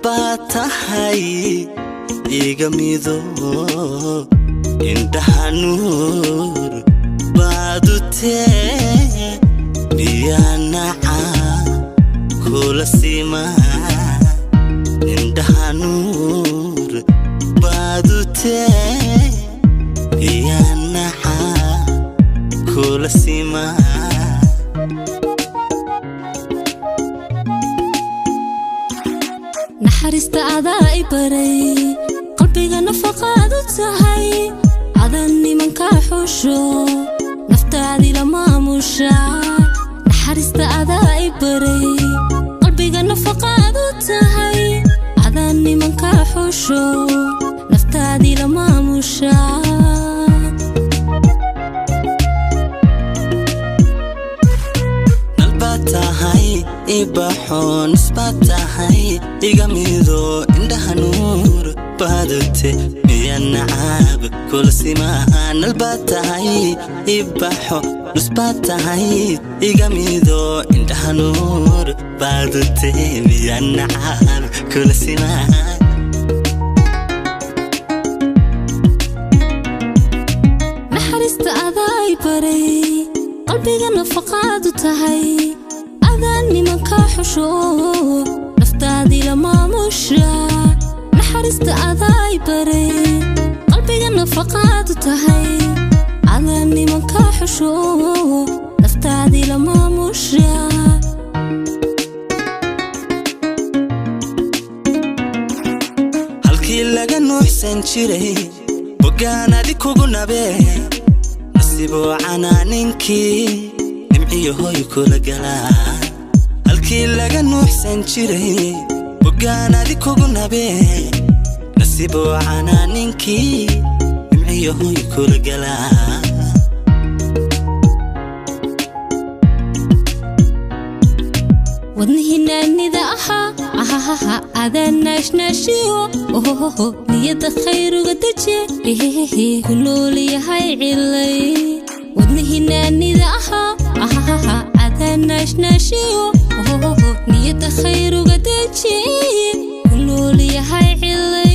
Nusbaad tahay iga mido, indhaha nuur baadutee, miyaa naca kula simaa? Indhaha nuur baadutee, miyaa naca kula simaa? Naxariista adaa i baray, qalbiga nafaqaad u tahay, adan nimankaa xusho, naftaadii la maamusha. Naxariista adaa i baray, qalbiga nafaqaad u tahay, adan nimankaa xusho, naftaadii la maamusha. Nalbaad tahay ibaxo, nusbaad tahay iga mido, indhaha nuur baadute, miya nacaab kula simaa? Nalbaad tahay ibaxo, nusbaad tahay iga mido, indhaha nuur baadute, miya nacaab kula simaa? Naxariista adaa i baray, qalbiga nafaqaad u tahay, adaan nimankaa xusho, naftaadii la maamusha. Naxariista adaa i baray, qalbiga nafaqaad u tahay, adaan nimankaa xusho, naftaadii la maamusha. Halkii laga nuuxsan jiray boggaan adi kugu nabee, nasiiboo canaa ninkii nimciyo hoy kula galaa. Halkii laga nuuxsan jiray boggaan adi kugu nabee, nasiiboo canaa ninkii nimciyo hoy kula galaa. Wadnihii naanida ahaa ahahaha adaa naashnaashiyo, ohohoho, niyadda khayruga deje, ehehehe, ku noolyahay cilay. Wadnihii naanida ahaa ahahaha adaa naashnaashiyo, ohohoho, niyadda khayruga deje, ku noolyahay cilay.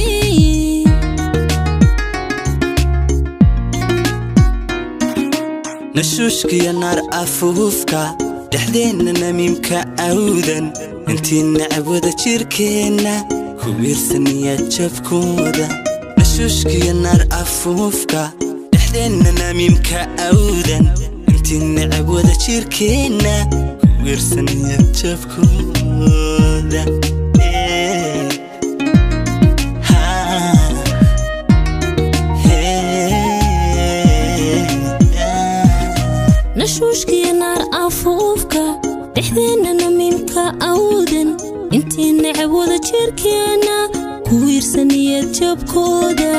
Nashuushkiyo naar afuufka, dhexdeenna namiimka awdan, intii nacab wada jirkeenna ku wiirsanaya jabkooda. Nashuushkiyo naar afuufka, dhexdeenna namiimka awdan, intii nacab wada jirkeenna ku wiirsanaya jabkooda. Eh, ha, hey, ah. Nashuushkiyo naar afuufka, dhexdeenna namiimka awdan, intii necab wada jirkeenna ku wiirsaniyad jabkooda.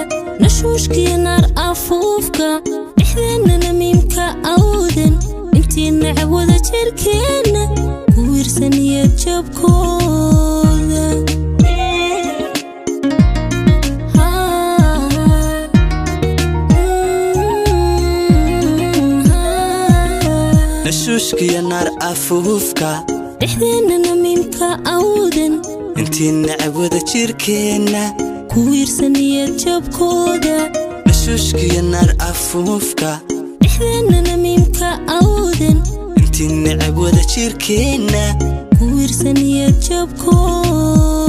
Nashuushkiyo naar afuufka, dhexdeenna namiimka awdan, intii necab wada jirkeenna ku wiirsaniyad jabkooda. Ha. Ha. Nashuushkiyo naar afuufka, dhexdeenna namiimka awdan, intii nacab wada jirkeenna ku wiirsaniyad jabkooda. Nashuushkiyo naar afuufka, dhexdeenna namiimka awdan, intii nacab wada jirkeenna ku wiirsaniyad jabkooda.